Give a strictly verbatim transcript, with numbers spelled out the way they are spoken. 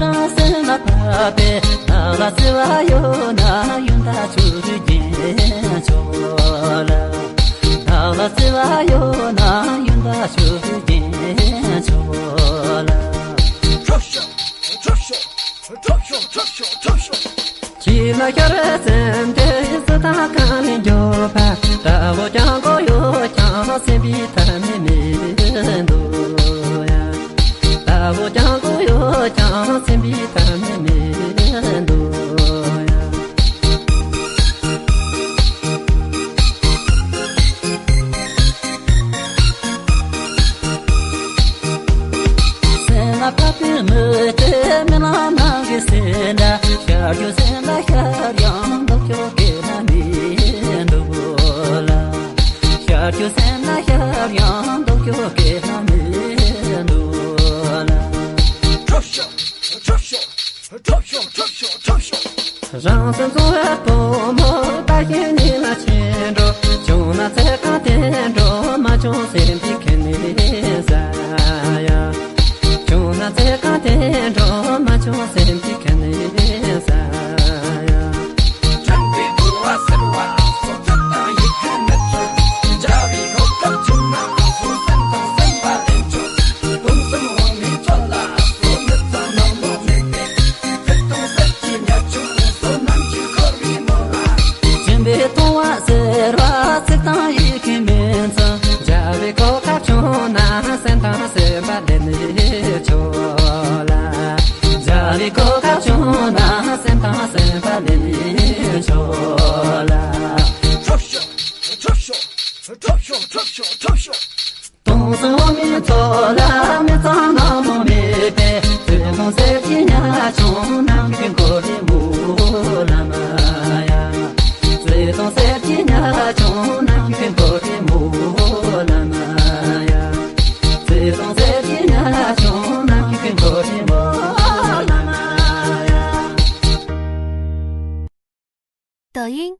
རང་སེམས་ལ་བབས་པས་བདག་ལ་བརྩེ་བ་ཡོད་ན་ཡོན་བདག་མཆོག་ཏུ་རྒྱན་ཆོག་ལ། བདག་ལ་བརྩེ་བ་ཡོད་ན་ཡོན་བདག་མཆོག་ཏུ་རྒྱན་ཆོག་ལ། ཁྲོ་ཤོག་ཁྲོ་ཤོག་ཁྲོ་ཤོག་ཁྲོ་ཤོག་ཁྲོ་ཤོག་ཁྱེད་ལ་ཤར་སེམས་དེ་སུ་དང་གང་ལས་འགྱོད་པ། ལྟ་བུ་ཀྱང་གོ་ཡོད་ཀྱང་སེམས་པའི་ཐ་མི་མི་འདུག་ཡ། ལྟ་བུ་ཀྱང་གོ་ཡོད་ཀྱང་སེམས་པའི་ཐ་མི་མི་འདུག་ཡ། སེམས་ལ་བབས་པའི་མི་དེ་མི་ལ་ནང་གི་སེམས་ལ་ཤར་རྒྱུ་སེམས་ལ་ཤར་ཡང་ལྡོག་ཆོག་གི་ལ་མི་འདུག་ལ། ཤར་རྒྱུ་སེམས་ལ་ཤར་ཡང་ལྡོག་ཆོག་གི་ལ་མི་འདུག་ལ། ཁྲོ་ཤོག་ཁྲོ་ཤོག་ཁྲོ་ཤོག་ཁྲོ་ཤོག་ཁྲོ་ཤོག་རང་སེམས་གཙོ་བའི་བུ་མོ་ལྟ་བཞིན་ཉིད་ལ་ཕྱིན་འགྲོ། བྱུང་ན་ཚེ་གང་བརྟན་འགྲོ། མ་བྱུང་སེམས་ཀྱི་ཁེངས་ནས་ཟ་ཡ། བྱུང་ན་ཚེ་གང་བརྟན་འགྲོ། མ་བྱུང་སེམས་ཀྱི་ཁེངས་ནས་ཟ་ཡ། སྦྱིན་པའི་གཏོང་བ་ཟེར་བ་ཚིག་དང་ཡི་གེ་མིན་ཙང་། བྱ་བའི་གོ་སྐབས་བྱུང་ན་སེམས་དང་སེམས་པ་ལེན་ནས་ཆོག་ལ། བྱ་བའི་གོ་སྐབས་བྱུང་ན་སེམས་དང་སེམས་པ་ལེན་ནས་ཆོག་ལ། ཁྲོ་ཤོག་ཁྲོ་ཤོག་ཁྲོ་ཤོག་ཁྲོ་ཤོག་ཁྲོ་ཤོག་སྟོང་གསུམ་འོག་མིན་ཚོགས་ལ་མི་གཙང་ནག་མོ་མེད་པས། བརྩེ་དུང་ཟེར་གྱི་ཉ་ཆུང་ནམ་མཁའི་འཁོར་ལོའི་མུ་ལ་མ་ཡ། བརྩེ་དུང་ཟེར་གྱི་ཉ་ཆུང་ནམ་མཁའི་འཁོར་ལོའི་མུ་ལ་མ་ཡ། བརྩེ་དུང་ཟེར་གྱི་ཉ་ཆུང་ནམ་མཁའི་འཁོར་ལོའི་མུ་ལ་མ་ཡ། 抖音